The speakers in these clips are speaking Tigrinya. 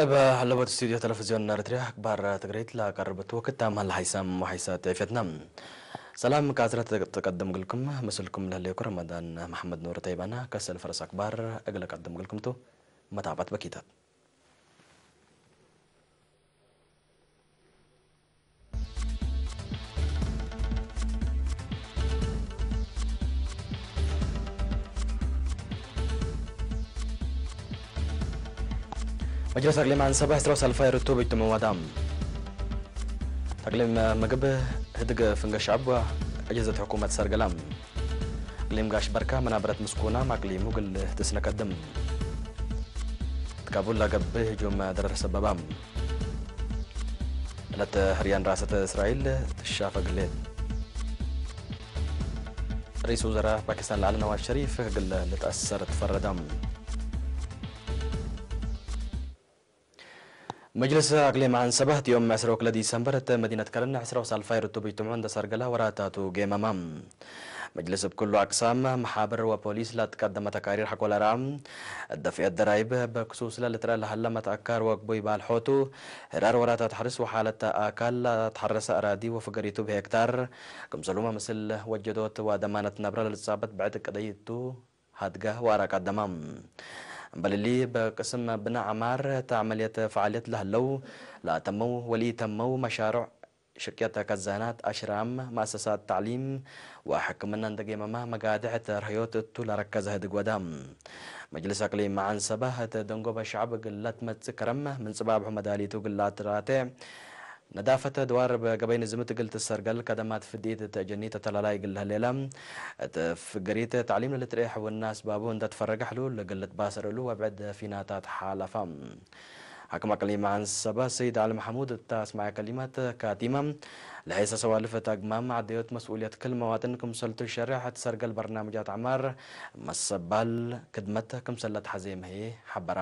እበ ለቦት ስቱዲዮ ቴሌቪዝዮን ኤርትርያ ኣክባር ትግረይት ላቀርብ ትወክታ ማል ሓይሳም ወሓይሳ ትዕፌትና። ሰላም ካዝረት ተቀደም ግልኩም ምስልኩም ለለይኩ ረመዳን መሓመድ ኑር ተይባና ከሰል ፈረስ ኣክባር እግለ ቀደም ግልኩም ቱ መታባት በኪታት። መጅልስ ኣቅሊም ኣንሰባ ዕስራ ሳልፋይ ርቱብ እጅትምዋዳ። ተቅሊም ምግብ ህድግ ፍንገ ሸዕብ ዕጀዘት ሕኩመት ሰርገላ። እቅሊም ጋሽ በርካ መናበረት ምስኩና ማቅሊሙ ግል ትስነከድም። ትካቡላ ገብህ ህጁም ደረር ሰበባ። ዕለት ህርያን ራሰተ እስራኤል ትሻፈ ግሌት። ርኢስ ውዘራ ፓኪስታን ለዓሊ ነዋዝ ሸሪፍ ህግለ ልትኣሰር ትፈረዳ። መጅልስ ኣቅሊም ዓንሰባ ህቲ ዮም ዕስራ ወክለ ዲሰምበር እተ መዲነት ከረን ዕስራ ወሳልፋይ ርቱብ ይትምዑ እንደ ሰርገላ ወራታቱ ጌመማ። መጅልስ ብኩሉ ኣቅሳም መሓብር ወፖሊስ ላትቀደመ ተቃሪር ሓቆለራ እደፍኤት ደራይብ በክሱስ ለልትረ ለሃለመት ኣካር ወግቡይ ባልሖቱ ህራር ወራታት ሓርስ ወሓለተ ኣካል ላትሓረሰ ኣራዲ ወፍገሪቱ ብሄክታር ክምሰሉመ ምስል ወጀዶት ዋደማነት ነብረ ለልጻበት ብዕድ ቅደይቱ ሃድጋ ዋራ ቀደማ። እምበልሊ በቅስም ብና ዓማር ተዕመልየት ፈዓልየት ለህለው ላተመው ወልኢተመው መሻርዕ ሽቅየት ከዛናት ኣሽራም ማእሰሳት ታዕሊም ወሕክምና እንደጌመማ መጋድዕ ተርህዮት እቱ ለረከዘ ህድግ ወዳ። መጅልስ ኣቅሊም መዓን ሰባ እተ ደንጎበ ሸዕብ ግላት መጽእ ከረም ምንጽባብሑ መዳሊቱ ግላት ራተ ነዳፈተ ድዋር በገበይ ንዝምት ግልት ሰርገል ከደማት ፍዲት ተጀኒ ተተላላይ ግል ህሌላ እተ ፍግሪት ታዕሊም ለልትርኤ ሕውና ኣስባቡ እንደትፈረገ ሕሉ ለግልት ባሰርሉ ወብዕድ ፊናታት ሓለፋ። ሓክም ኣቅሊም ዓንሰባ ሰይድ ዓሊ መሓሙድ እታ ኣስማዐ ከሊማት ካቲማ ለሐይሰ ሰዋልፍ እታ ግማም ዓደዮት መስኡልየት ክል መዋጥን ክምሰልቱ ሸርሕ እት ሰርገል በርናምጃት ዓማር መሰባል ክድመት ክምሰለት ሓዘ ምህየ ሓበራ።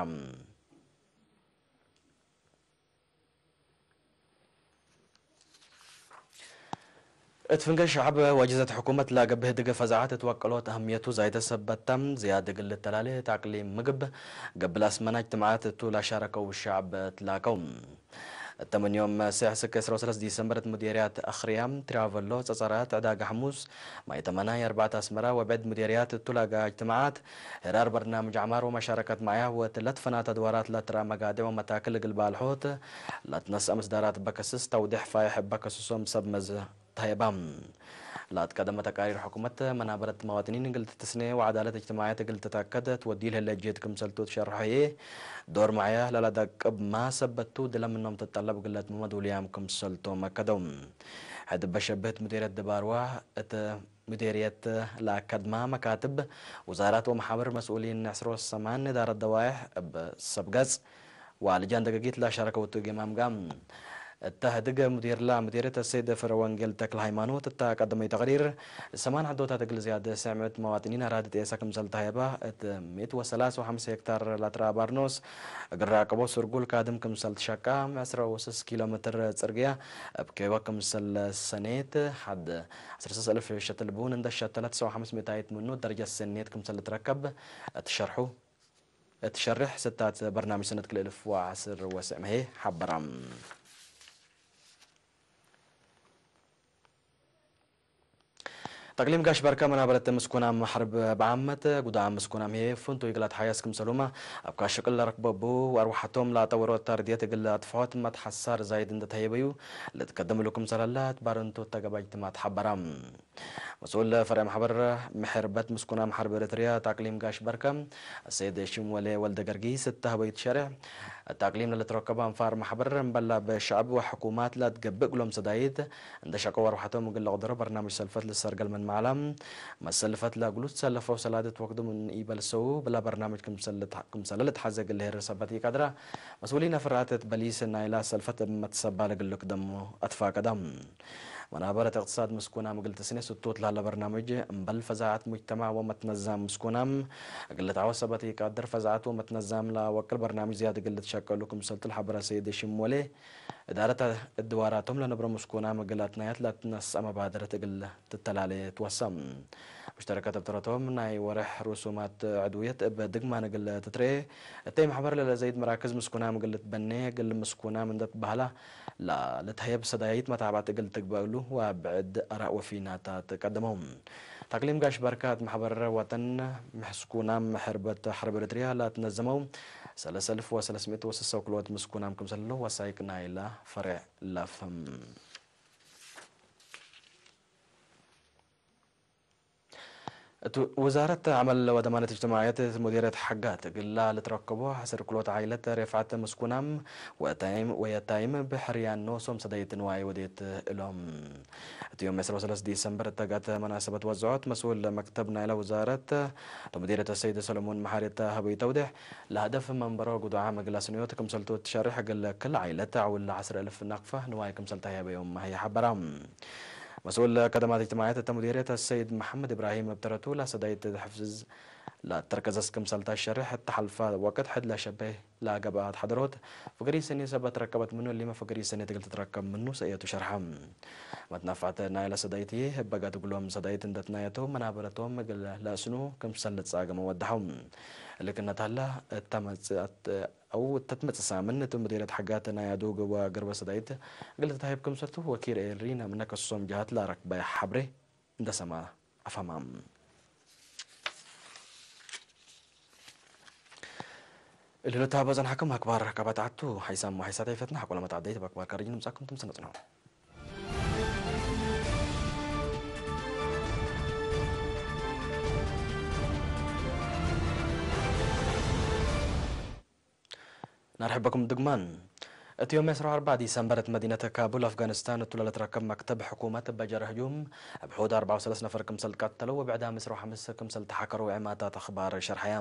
እት ፍንገ ሸዕብ ወጅዘት ሕኩመት ላገብህ ድገ ፈዛዓት እት ወቀሎት ኣህምየቱ ዛይተ ሰበታ ዝያድ ግል ተላለ ታቅሊም ምግብ ገብላስ መናጅ ትምዓት እቱ ላሻረከው ሸዕብ ትላከው። እተመንዮም ስሕ ስከ ዕስራ ወሰለስተ ዲሰምበር እት ሙዴርያት ኣኽርያ ትራቨሎ ጸጸራት ዕዳጋ ሕሙስ ማይ ተመናይ ኣርባዕተ ኣስመራ ወብዕድ ሙዴርያት እቱ ላጋ እጅትምዓት ህራር በርናምጅ ዓማር ወመሻረከት ማያ ወትለት ፈናተ ድዋራት ላትራ መጋድዕ ወመታክል እግል ባልሖት ላትነስአ ምስዳራት በከስስ ተውድሕ ፋይሕ በከስሶም ሰብ መዝ ተሄባ። ላትቀደመ ተቃሪር ሕኩመት መናበረት መዋጥኒን እግል ትትስነ ወዓዳለት እጅትማዕያት እግል ትታከድ ትወዲል ህለ ጀት ክምሰልቱ ትሸርሖ እየ። ዶር ማዕያ ለላዳቅብ ማ ሰበቱ ድለ ምኖም ትጠለብ ግለት መመድ ውልያም ክምሰልቶ መከደው። ሕድ በሸብህት ሙዴርየት ድባርዋ እት ሙዴርየት ለአከድማ መካትብ ውዛራት ወመሓብር መስኡሊን ዕስሮ ሰማን እዳረት ደዋይሕ እብ ሰብ ገጽ ዋልጃን ደገጊት ላሻረከውቱ ገማምጋ እታ ህድገ ሙዲርላ ሙዲርት ሰይድ ፍረ ወንጌል ተክለ ሃይማኖት እታ ቀደመይ ተቅሪር ሰማን ሕዶታት እግል ዝያደ ስዕመት መዋጥኒን ኣራዲ ጤሳ ክምሰል ተሃየባ እት ሚእት ወሰላሳ ወሓምሳ ሄክታር ላትራ ባርኖስ እግል ራቀቦ ስርጉል ካድም ክምሰል ትሸቃ ዕስራ ወስስ ኪሎ ሜትር ጽርግያ እብ ኬዋ ክምሰል ሰኔት ሓደ ዓሰርተ ሰለስተ ኣልፍ ሸትል ቡን እንደ ሸተለት ሰው ሓምስ ሚእታይት ምኑ ደረጃ ሰኔት ክምሰል ትረከብ እትሸርሑ እትሸርሕ ስታት በርናምጅ ሰነት ክልእልፍ ወዓስር ወስዕ መሄ ሓበራ። ተቅሊም ጋሽ በርከ መናበረት ምስኩናም ሐርብ ብዓመት ጉዳ ምስኩናም ሄ ፍንቱ ይግላት ሓያስ ክምሰሉማ ኣብ ካሽቅል ለረክበቡ ኣርዋሓቶም ላጠወሮ ታርድየት እግል ኣጥፍሖት መትሓሳር ዛይድ እንደተሄበዩ ልትቀደምሉ ክምሰለላት ባረንቱ ተገባጅ ትማት ሓበራ። መስኡል ፈረ ማሕበር ምሕርበት ምስኩናም ሓርብ ኤርትርያ ታቅሊም ጋሽ በርከ ሰይድ ሽምወሌ ወልደ ገርጊስ እተህበይት ሸርዕ እታ ኣቅሊም ለልትረከቡ ኣንፋር ማሕበር እምበላ ብሸዕብ ወሕኩማት ላትገብእ ግሎም ሰዳይት እንደ ሸቀው ኣርባሕቶም እግል ለቅደሮ በርናምጅ ሰልፈት ልሰርገል ምን ማዕላ መሰልፈት ለእግሉ ትሰለፈው ሰላድት ወቅዱ ምን ኢበልሰው ብላ በርናምጅ ክምሰለ ልትሓዘ እግል ሄር ሰበት ይቃድራ መስኡሊን ኣፍራትት በሊስ ናይላ ሰልፈት እብ መትሰባ ለግልክ ደሞ ኣትፋቀዳ። መናበረት እቅትሳድ ምስኩናም እግል ትስኔ ስቶት ላለ በርናምጅ እምበል ፈዛዓት ሙጅተማዕ ወመትነዛም ምስኩናም እግል ልትዓወት ሰበት ይቃድር ፈዛዓት ወመትነዛም ለወቅል በርናምጅ ዝያድ እግል ልትሸቀሉ ክምሰልቱ ለሓበረ ሰይድ ሽሞሌ እዳረት እድዋራቶም ለነብረ ምስኩናም እግል ኣትናያት ላትነስአ መባደረት እግል ትተላለ ትወሰም። ብሽተረከ ተብተረቶም ናይ ወርሕ ርሱማት ዕድውየት እብ ድግማ ንግል ትትርኤ፣ እተይ ማሕበር ለለዘይድ መራክዝ ምስኩናም ግል ትበኔ፣ ግል ምስኩናም እንደት ባህላ ላ ልትህየብ ሰዳይት መታባዕት እግል ትግበእሉ ወብዕድ ኣራእ ወፊናታት ቀደመው። ታክሊም ጋሽ በርካት ማሕበር ወጠን ምሕስኩናም ሕርበት ሐርብ ኤርትርያ ላትነዘመው ሰለሰ እልፍ ወሰለስሚእት ወስሳ ክልኦት ምስኩናም ክምሰለሉ ወሳይቅ ናይላ ፈሬዕ ላፍም። እቱ ውዛረት ዓመል ወደማነት እጅትማዕየት ሙዲረት ሓጋት ግላ ልትረከቦ ዓስር ክሎት ዓይለት ሬፍዓት ምስኩናም ወታይም ወየታይም ብሕርያን ኖሶም ሰደይት ንዋይ ወዴት እሎም። እቲ ዮም ዕስራ ወሰለስተ ዲሰምበር እተጋተ መናሰበት ወዝዖት መስኡል መክተብ ናይላ ውዛረት ተሙዲረት ሰይድ ሰሎሞን መሓሪ እተሃበዩ ተውድሕ ለሃደፍ መንበሮ ጉዱዓ መግላስ ንዮት ክምሰልቱ እትሸርሕ ግለ ክል ዓይለት ዓውል ዓስር እልፍ ናቅፋ ንዋይ ክምሰልታ የበዮም ማህያ ሓበራ። መስኡል ከደማት እጅትማዕየት እተ ሙዲርየት ሰይድ መሓመድ ኢብራሂም እብ ተረቱ ላሰዳይት ሕፍዝ ላተርከዘስ ክምሰልታ ሸርሕ እተሓልፋ ወቅት ሕድ ላሸበ ላገባኣት ሓደሮት ፍቅሪ ሰኔ ሰበት ረከበት ምኑ ሊመ ፍቅሪ ሰኔ ትግል ትትረከብ ምኑ ሰእየቱ ሸርሓ። መትናፋት ናይ ላሰዳይት ህበጋ ትግሎም ሰዳይት እንደትናየቱ መናበረቶም እግል ለእስኑ ክምሰል ልጻገመ ወድሓው። ልክነት ኣላ እተመጽኣት ኣው እተትመጽእ ሳምን እቲ ሙዲርየት ሓጋት ናይ ኣዱግ ወገርበ ሰዳይት እግል ትታሂብ ክምሰልቱ ወኪል ኤሪ ናብ ነከሶም ጃሃት ላረክበ ሓብሬ እንደሰማ ኣፋማም። እልልታ በዘን ሓክም ኣክባር ካባትዓቱ ሓይሳም ሓይሳት ኣይፈትና ሓቆሎመት ዓደይት በክባር ካርጅ ንምጻኩም ትምሰነጽ ነው። ናርሕበኩም ድግማን እትዮም ዕስራ ኣርባ ዲሰምበር እቲ መዲነት ካቡል ኣፍጋኒስታን እቱላ ለትረከብ መክተብ ሕኩመት በጀር ህጁም ኣብ ሕድ ኣርባ ወሰለስተ ነፈር ክምሰል ቀተለው ወብዕዳ ምስሮ ሓምስ ክምሰል ተሓከሩ ዕማታት ኣኽባር ሸርሓያ።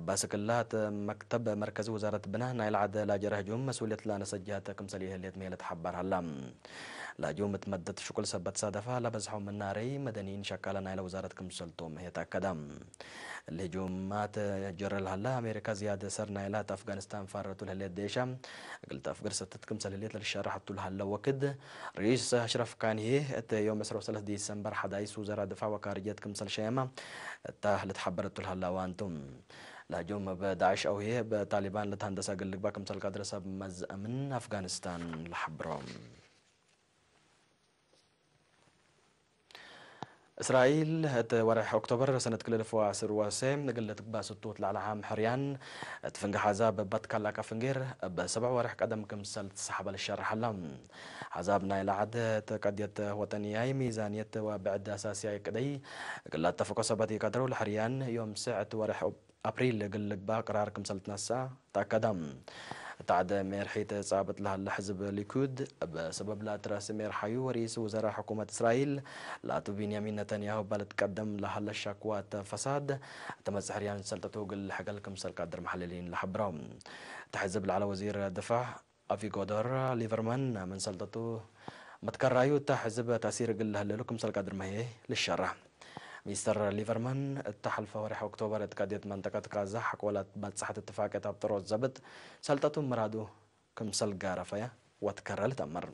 ባስክላት መክተብ መርከዚ ውዛረት ብና ናይ ለዓደ ላጀር ህጁም መስኡልየት ላነሰጃተ ክምሰል ይህልየት መሄለት ሓባር ሃላ። ላጁም እትመደት ሽቁል ሰበት ሳደፋ ላበዝሖም ናረይ መደኒን ሸካላ ናይለ ውዛረት ክምሰልቶም ሄት ኣከዳ። ልህጁማት ጀረል ሃላ ኣሜሪካ ዝያደ ሰር ናይላት ኣፍጋኒስታን ፋረቱ ለህሌት ዴሻ እግል ተፍግር ሰትት ክምሰል ህሌት ለልሸራሕቱ ለሃለ ወክድ ርኢስ ኣሽረፍ ካንሄ እቲ ዮም ዕስራ ወሰለስተ ዲሰምበር ሓዳይስ ውዘራ ድፋዕ ወካርጀት ክምሰል ሸየማ እታ ልትሓበረቱ ለሃላ ዋንቱ። ላጁም ብዳዕሽ ኣውሄ ብታሊባን ለተሃንደሳ ግልግባ ክምሰል ካድረ ሰብ መዝእምን ኣፍጋኒስታን ለሓብሮም። እስራኤል እቲ ወርሒ ኦክቶበር ሰነት ክልል ፎ ዓስር ወሰ ንግል ትግባስ እቱ ትላዕላ ዓም ሕርያን እቲ ፍንጋ ሓዛብ በት ካላካ ፍንጌር በሰብዕ ወርሕ ቀደም ክምሰል ትሰሓበል ሸርሓላ። ሓዛብ ናይ ለዓድ ተቀድየት ወጠንያይ ሚዛንየት ወብዕድ ኣሳስያይ ቅደይ እግል ኣተፈቆ ሰባት ይቀድረው ለሕርያን ዮም ስዕ እቲ ወርሒ ኣፕሪል እግል ልግባ ቅራር ክምሰል ትነሳ ተኣከዳ። እታ ዓደ ሜርሒት ጻብጥ ለሃለ ሕዝብ ሊኩድ እብ ሰበብ ላትራሲ ሜርሓዩ ወሪስ ውዘራ ሕኩመት እስራኤል ላቱ ቢንያሚን ነተንያሁ ባለት ቀደም ለሃለ ሻክዋት ፈሳድ እተ መጽሕርያን ሰልጠቱ ግል ሕገል ክምሰል ካድር መሓለሊን ለሓብራው። እታ ሕዝብ ለዓለ ወዚር ድፋዕ ኣቪጎዶር ሊቨርማን ምን ሰልጠቱ መትከራዩ እታ ሕዝብ ታሲር ግል ለህለሉ ክምሰል ካድር መሄ ልሸራ። ሚስተር ሊቨርማን እታ ሓልፈ ወርሒ ኦክቶበር እትቀድየት መንጠቀት ካዛ ሓቆላት ባጻሕት እትፋቀት ኣብ ጥሮት ዘብጥ ሰልጠቱ ምራዱ ክምሰል ጋረፈያ ወትከረ ልተመር።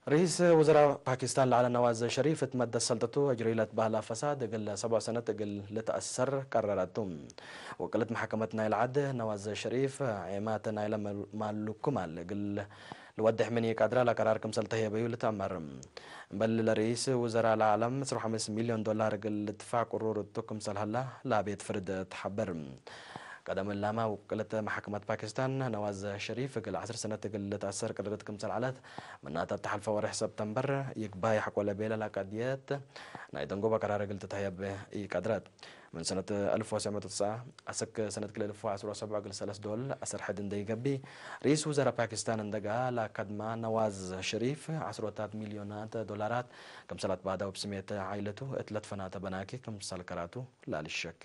ርኢስ ውዘራ ፓኪስታን ለዓለ ነዋዝ ሸሪፍ እትመደስ ሰልጠቱ እጅሪለት ባህላ ፈሳድ እግል ሰብዖ ሰነት እግል ልትኣሰር ቀረረቱ። ወቅልት መሓከመት ናይ ለዓድ ነዋዝ ሸሪፍ ዔማት ናይለ ማሉኩማል እግል ልወድሕ ምን ይቃድራ ለቀራር ክምሰል ተህየበዩ ልትኣመር። እምበል ለርኢስ ውዘራ ለዓለም ዕስራ ወሓምስ ሚልዮን ዶላር እግል ልትፋዕ ቁሩር እቱ ክምሰል ሃላ ለቤት ፍርድ ትሓበር። ቀደም ላማ ውቅልት መሓክመት ፓኪስታን ነዋዝ ሸሪፍ እግል ዓስር ሰነት እግል ልትኣሰር ቅርርት ክምሰል ዓለት ምናታ ተሓልፈ ወርሕ ሰብተምበር ይግባይ ሓቆለ ቤለላ ቀድየት ናይ ደንጎባ ቀራር እግል ትትሕየብ ይቀድረት። ምን ሰነት ኣልፍ ወሰመንተ ተስዓ ኣሰክ ሰነት ክልተ ኣልፍ ወዓሰርተ ሰብዓ እግል ሰለስ ዶል ኣሰር ሕድ እንደይገቢ ርኢስ ውዘራ ፓኪስታን እንደጋ ላካድማ ነዋዝ ሸሪፍ ዓስሮታት ሚልዮናት ዶላራት ክምሰላት ባዳው ብስሜት ዓይለቱ እትለትፈናተ በናኪ ክምሰል ከራቱ ላልሸክ።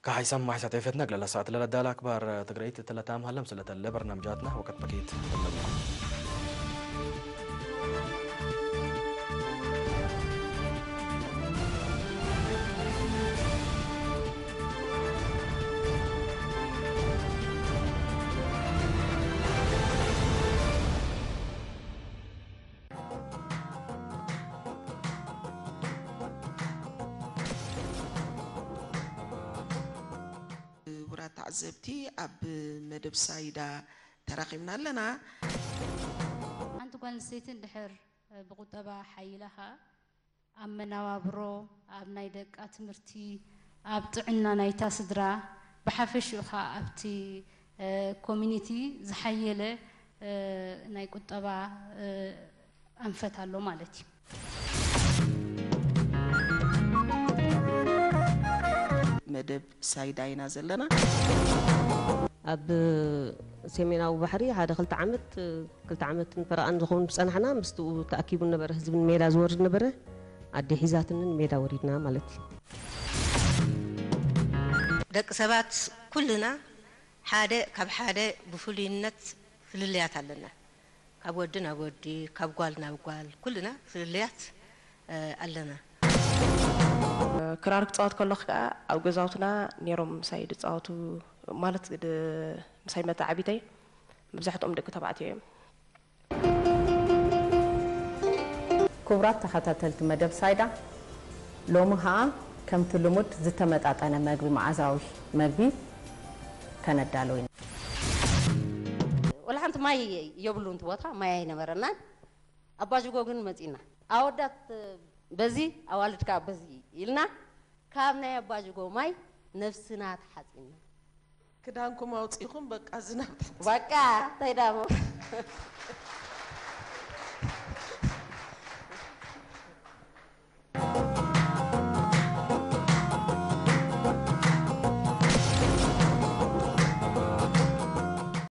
ከሓይሳም ማሕሳት ኤፈትና ግለላ ሰዓት ለለዳላ ኣክባር ትግራይት ተለታም ሃለም ስለተለ በርናምጃትና ወቀት በኪት። ዘብቲ ኣብ መደብ ሳይዳ ተራኺብና ኣለና። ሓንቲ ጓል ኣንስተይቲ እንድሕር ብቁጠባ ሓይላ ኸኣ ኣብ መነባብሮ፣ ኣብ ናይ ደቃ ትምህርቲ፣ ኣብ ጥዕና ናይታ ስድራ፣ ብሓፈሽኡ ኸኣ ኣብቲ ኮሚኒቲ ዝሓየለ ናይ ቁጠባ ኣንፈት ኣሎ ማለት እዩ። መደብ ሳይዳ ኢና ዘለና። ኣብ ሰሜናዊ ባሕሪ ሓደ ክልተ ዓመት ክልተ ዓመትን ፈረቓን ዝኸውን ዝጸናሕና፣ ምስትኡ ተኣኪቡ ነበረ፣ ህዝቢ ንሜዳ ዝወርድ ነበረ። ኣደ ሒዛትኒ ንሜዳ ወሪድና ማለት እዩ። ደቂ ሰባት ኩልና ሓደ ካብ ሓደ ብፍሉይነት ፍልልያት ኣለና። ካብ ወዲ ናብ ወዲ፣ ካብ ጓል ናብ ጓል ኩልና ፍልልያት ኣለና። ክራር ክጻወት ከለኹ ከኣ ኣብ ገዛውትና ነይሮም ምሳይ ዝጻወቱ፣ ማለት ምሳይ መተዓቢተይ መብዛሕትኦም ደቂ ተባዕትዮ እዮም። ክቡራት ተኸታተልቲ መደብ ሳይዳ፣ ሎሚ ኸኣ ከምቲ ልሙድ ዝተመጣጠነ መግቢ፣ መዓዛዊ መግቢ ከነዳሎ ኢና። ወላ ሓንቲ ማይ የብሉን፣ እቲ ቦታ ማይ ኣይነበረናን። ኣባጅጎ ግን መጺና፣ ኣወዳት በዚ ኣዋልድ ከኣ በዚ ኢልና ካብ ናይ ኣባጅጎ ማይ ነብስና ተሓጺና። ክዳንኩም ኣውጺኹም በቃ ዝናብ ትሕቲ በቃ እንታይ ዳሞ